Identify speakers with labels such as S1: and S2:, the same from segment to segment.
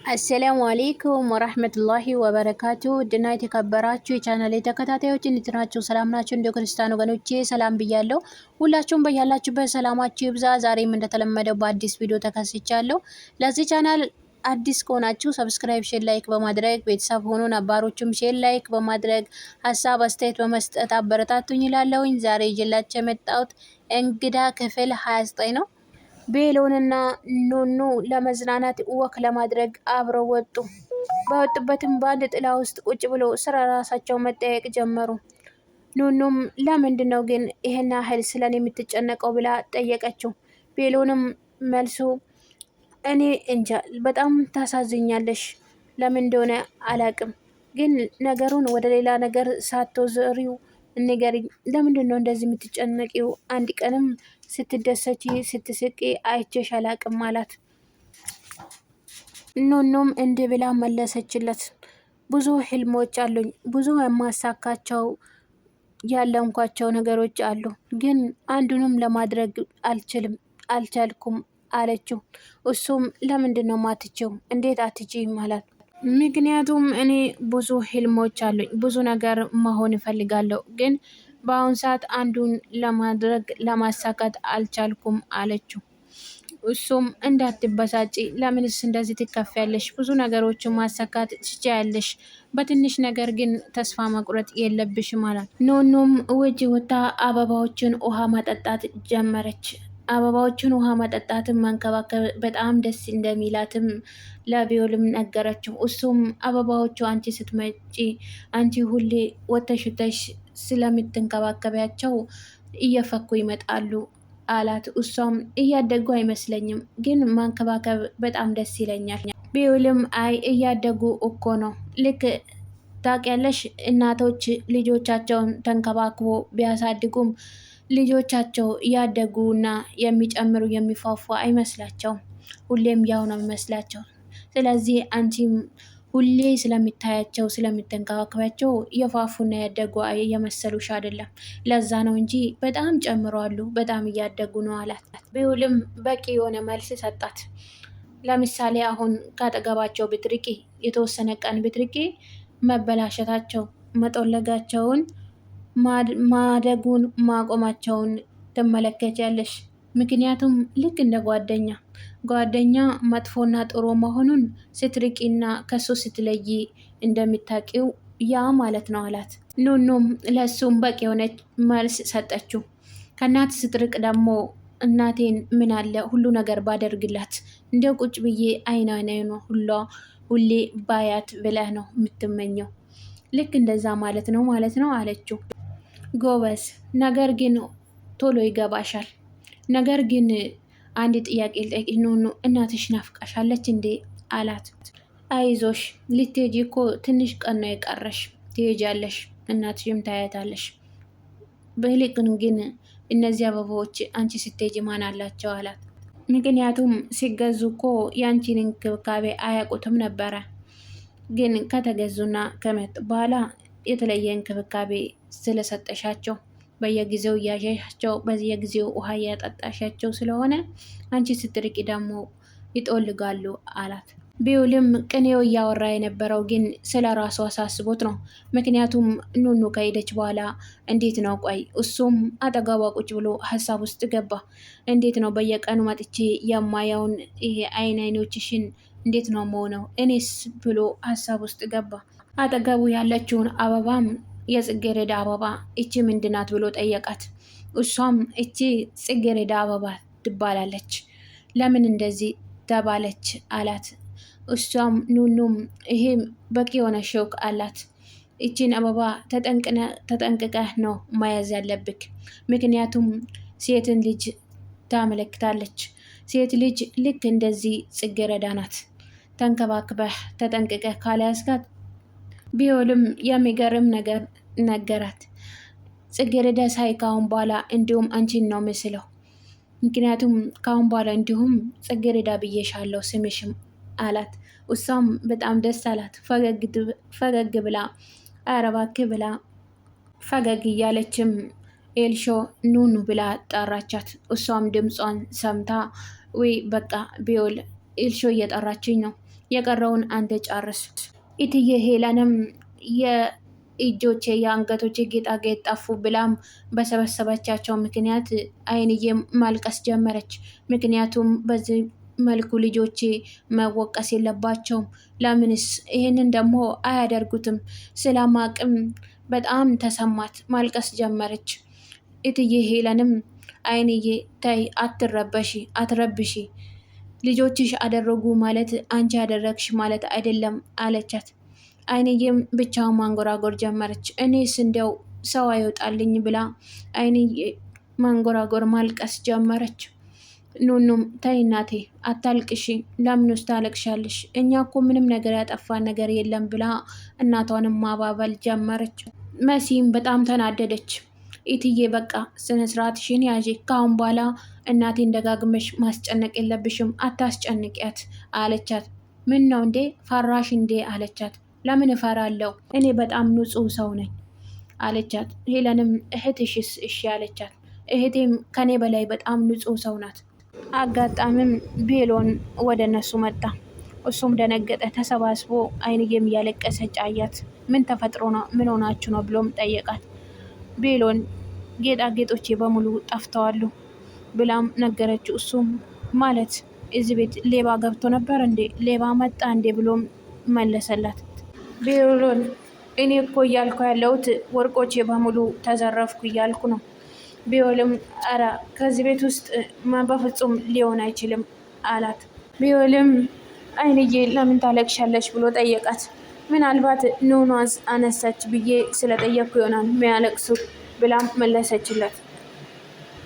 S1: السلام عليكم ورحمة الله وبركاته። ውድና የተከበራችሁ የቻናሌ ተከታታዮች እንዴት ናችሁ? ሰላም ናችሁ? እንደ ክርስቲያን ወገኖቼ ሰላም ብያለሁ። ሁላችሁም በያላችሁበት ሰላማችሁ ይብዛ። ዛሬም እንደተለመደው በአዲስ ቪዲዮ ተከስቻለሁ። ለዚህ ቻናል አዲስ ከሆናችሁ subscribe፣ share፣ like በማድረግ ቤተሰብ ሆኖ ነባሮቹም share፣ like በማድረግ ሀሳብ አስተያየት በመስጠት አበረታቱኝ ይላለሁኝ። ዛሬ ይዤላችሁ የመጣሁት እንግዳ ክፍል 29 ነው። ቤሎንና ኑኑ ለመዝናናት walk ለማድረግ አብረው ወጡ። በወጡበትም በአንድ ጥላ ውስጥ ቁጭ ብሎ ስለ ራሳቸው መጠየቅ ጀመሩ። ኑኑም ለምንድን ነው ግን ይህን ያህል ስለኔ የምትጨነቀው ብላ ጠየቀችው። ቤሎንም መልሱ እኔ እንጃ በጣም ታሳዝኛለሽ፣ ለምን እንደሆነ አላቅም፣ ግን ነገሩን ወደ ሌላ ነገር ሳትወዝሪው ንገሪኝ። ለምንድን ነው እንደዚህ የምትጨነቂው? አንድ ቀንም ስትደሰቺ ስትስቂ አይቼሽ አላቅም አላት። ኑኑም እንዲህ ብላ መለሰችለት። ብዙ ህልሞች አሉኝ፣ ብዙ የማሳካቸው ያለምኳቸው ነገሮች አሉ፣ ግን አንዱንም ለማድረግ አልችልም አልቻልኩም አለችው። እሱም ለምንድን ነው ማትችው? እንዴት አትችይም አላት። ምክንያቱም እኔ ብዙ ህልሞች አሉኝ፣ ብዙ ነገር መሆን እፈልጋለሁ፣ ግን በአሁን ሰዓት አንዱን ለማድረግ ለማሳካት አልቻልኩም አለችው። እሱም እንዳትበሳጪ፣ ለምንስ እንደዚህ ትከፊያለሽ? ብዙ ነገሮችን ማሳካት ትችያለሽ። በትንሽ ነገር ግን ተስፋ መቁረጥ የለብሽም አላት። ኑኑም ውጭ ወጥታ አበባዎችን ውሃ ማጠጣት ጀመረች። አበባዎችን ውሃ ማጠጣትን መንከባከብ በጣም ደስ እንደሚላትም ለቢዮልም ነገረችው። እሱም አበባዎቹ አንቺ ስትመጪ አንቺ ሁሌ ወተሽተሽ ስለምትንከባከቢያቸው እየፈኩ ይመጣሉ አላት። እሷም እያደጉ አይመስለኝም፣ ግን ማንከባከብ በጣም ደስ ይለኛል። ቢውልም አይ እያደጉ እኮ ነው ልክ ታውቂያለሽ፣ እናቶች ልጆቻቸውን ተንከባክቦ ቢያሳድጉም ልጆቻቸው እያደጉና የሚጨምሩ የሚፏፏ አይመስላቸውም። ሁሌም ያው ነው የሚመስላቸው። ስለዚህ አንቺም ሁሌ ስለሚታያቸው ስለምትንከባከቢያቸው የፋፉና ያደጉ የመሰሉሽ አይደለም። ለዛ ነው እንጂ በጣም ጨምረዋሉ፣ በጣም እያደጉ ነው አላት። ቢውልም በቂ የሆነ መልስ ሰጣት። ለምሳሌ አሁን ካጠገባቸው ብትርቂ፣ የተወሰነ ቀን ብትርቂ መበላሸታቸው፣ መጦለጋቸውን፣ ማደጉን ማቆማቸውን ትመለከቻለሽ። ምክንያቱም ልክ እንደ ጓደኛ ጓደኛ መጥፎና ጥሩ መሆኑን ስትርቂና ከሱ ስትለይ እንደሚታቂው ያ ማለት ነው አላት። ኑኑም ለእሱም በቂ የሆነች መልስ ሰጠችው። ከእናት ስትርቅ ደግሞ እናቴን ምን አለ ሁሉ ነገር ባደርግላት እንደ ቁጭ ብዬ አይና ነው ሁሏ ሁሌ ባያት ብለህ ነው የምትመኘው። ልክ እንደዛ ማለት ነው ማለት ነው አለችው። ጎበዝ፣ ነገር ግን ቶሎ ይገባሻል። ነገር ግን አንድ ጥያቄ ልጠይቅሽ ኑኑ፣ እናትሽ ናፍቃሻለች እንዴ አላት። አይዞሽ ልትሄጂ እኮ ትንሽ ቀን ነው የቀረሽ፣ ትሄጃለሽ፣ እናትሽም ታያታለሽ። በይልቅን ግን እነዚህ አበባዎች አንቺ ስትሄጂ ማን አላቸው አላት። ምክንያቱም ሲገዙ እኮ የአንቺን እንክብካቤ አያውቁትም ነበረ። ግን ከተገዙና ከመጡ በኋላ የተለየ እንክብካቤ ስለሰጠሻቸው በየጊዜው እያሸሻቸው በየጊዜው ውሃ እያጠጣሻቸው ስለሆነ አንቺ ስትርቂ ደግሞ ይጦልጋሉ አላት። ቢውልም ቅኔው እያወራ የነበረው ግን ስለ ራሱ አሳስቦት ነው። ምክንያቱም ኑኑ ከሄደች በኋላ እንዴት ነው ቆይ፣ እሱም አጠገቧ ቁጭ ብሎ ሀሳብ ውስጥ ገባ። እንዴት ነው በየቀኑ መጥቼ የማየውን ይሄ አይን አይኖችሽን እንዴት ነው መሆነው እኔስ ብሎ ሀሳብ ውስጥ ገባ። አጠገቡ ያለችውን አበባም የጽጌረዳ አበባ እቺ ምንድናት ብሎ ጠየቃት። እሷም እቺ ጽጌረዳ አበባ ትባላለች፣ ለምን እንደዚህ ተባለች አላት። እሷም ኑኑም ይሄ በቂ የሆነ ሾክ አላት። እቺን አበባ ተጠንቅቀህ ነው መያዝ ያለብክ፣ ምክንያቱም ሴትን ልጅ ታመለክታለች። ሴት ልጅ ልክ እንደዚህ ጽጌረዳ ናት። ተንከባክበህ ተጠንቅቀህ ካልያዝካት ቢሆንም የሚገርም ነገር ነገራት። ጽጌረዳ ሳይ ካሁን በኋላ እንዲሁም አንቺን ነው ምስለው። ምክንያቱም ካሁን በኋላ እንዲሁም ጽጌረዳ ብዬሻለሁ ስምሽም አላት። እሷም በጣም ደስ አላት። ፈገግ ብላ ኧረ እባክህ ብላ ፈገግ እያለችም ኤልሾ ኑኑ ብላ ጠራቻት። እሷም ድምጿን ሰምታ ወይ በቃ ቢውል ኤልሾ እየጠራችኝ ነው፣ የቀረውን አንተ ጨርስ። እትዬ ሄለንም የእጆቼ የአንገቶቼ ጌጣጌጥ ጠፉ ብላም በሰበሰበቻቸው ምክንያት አይንዬ ማልቀስ ጀመረች። ምክንያቱም በዚህ መልኩ ልጆቼ መወቀስ የለባቸውም። ለምንስ ይህንን ደግሞ አያደርጉትም? ስለማቅም በጣም ተሰማት፣ ማልቀስ ጀመረች። እትዬ ሄለንም አይንዬ ተይ፣ አትረበሺ፣ አትረብሺ ልጆችሽ አደረጉ ማለት አንቺ አደረግሽ ማለት አይደለም አለቻት። አይንዬም ብቻውን ማንጎራጎር ጀመረች። እኔስ እንዲያው ሰው አይወጣልኝ ብላ አይንዬ ማንጎራጎር ማልቀስ ጀመረች። ኑኑም ተይ እናቴ አታልቅሺ፣ ለምን ውስጥ ታለቅሻለሽ? እኛ እኮ ምንም ነገር ያጠፋን ነገር የለም ብላ እናቷንም ማባበል ጀመረች። መሲም በጣም ተናደደች። ኢትዬ በቃ ስነ ስርዓትሽን ያዢ፣ ከአሁን በኋላ እናቴን ደጋግመሽ ማስጨነቅ የለብሽም አታስጨንቂያት አለቻት። ምን ነው እንዴ ፈራሽ እንዴ አለቻት። ለምን እፈራለሁ እኔ በጣም ንጹሕ ሰው ነኝ አለቻት። ሄለንም እህትሽስ እሺ አለቻት። እህቴም ከኔ በላይ በጣም ንጹሕ ሰው ናት። አጋጣሚም ቤሎን ወደ እነሱ መጣ። እሱም ደነገጠ። ተሰባስቦ አይንዬም እያለቀሰች አያት። ምን ተፈጥሮ ነው? ምን ሆናችሁ ነው ብሎም ጠየቃት። ቤሎን ጌጣጌጦቼ በሙሉ ጠፍተዋሉ ብላም ነገረችው። እሱም ማለት እዚህ ቤት ሌባ ገብቶ ነበር እንዴ? ሌባ መጣ እንዴ? ብሎም መለሰላት። ቤሎን እኔ እኮ እያልኩ ያለሁት ወርቆቼ በሙሉ ተዘረፍኩ እያልኩ ነው። ቢኦልም አረ ከዚህ ቤት ውስጥ በፍጹም ሊሆን አይችልም አላት። ቢኦልም አይንዬ ለምን ታለቅሻለሽ ብሎ ጠየቃት። ምናልባት ኑኗዝ አነሳች ብዬ ስለጠየቅኩ ይሆናል የሚያለቅሱ ብላም መለሰችለት።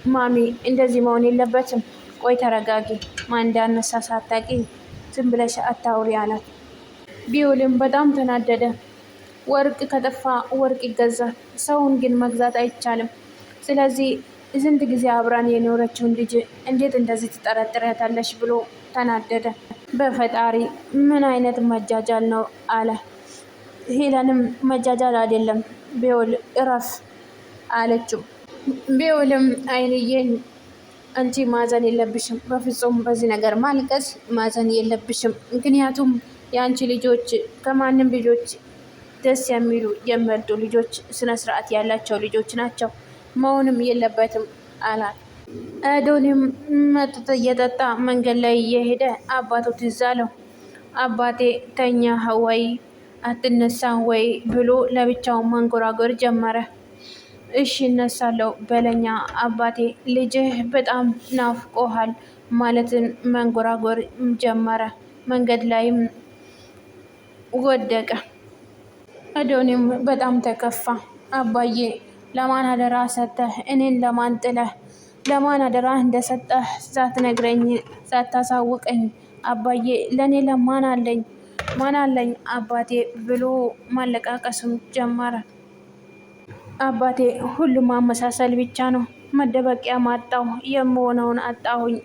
S1: ማሚ እንደዚህ መሆን የለበትም፣ ቆይ ተረጋጊ፣ ማን እንዳነሳ ሳታቂ ዝም ብለሽ አታውሪ አላት። ቢውልም በጣም ተናደደ። ወርቅ ከጠፋ ወርቅ ይገዛል፣ ሰውን ግን መግዛት አይቻልም። ስለዚህ ስንት ጊዜ አብራን የኖረችውን ልጅ እንዴት እንደዚህ ትጠረጥሪያታለሽ ብሎ ተናደደ። በፈጣሪ ምን አይነት መጃጃል ነው አለ። ሄለንም መጃጃል አይደለም ቢውል እረፍ አለችው። ቢውልም አይንዬን አንቺ ማዘን የለብሽም በፍጹም በዚህ ነገር ማልቀስ ማዘን የለብሽም። ምክንያቱም የአንቺ ልጆች ከማንም ልጆች ደስ የሚሉ የሚወዱ ልጆች፣ ስነ ስርዓት ያላቸው ልጆች ናቸው። መሆንም የለበትም አላት። አዶኒም መጠጥ እየጠጣ መንገድ ላይ እየሄደ አባቱ ትዝ አለው። አባቴ ተኛ ወይ አትነሳ ወይ ብሎ ለብቻው ማንጎራጎር ጀመረ። እሺ እነሳለሁ በለኛ አባቴ፣ ልጅህ በጣም ናፍቆሃል ማለትን መንጎራጎር ጀመረ። መንገድ ላይም ወደቀ። አዶኒም በጣም ተከፋ። አባዬ ለማን አደራ ሰጠህ? እኔን ለማን ጥለህ ለማን አደራ እንደሰጠህ ሳትነግረኝ ሳታሳውቀኝ አባዬ ለእኔ ለማን አለኝ ማን አለኝ አባቴ ብሎ ማለቃቀስም ጀመረ። አባቴ ሁሉም ማመሳሰል ብቻ ነው። መደበቂያ ማጣሁ፣ የምሆነውን አጣሁኝ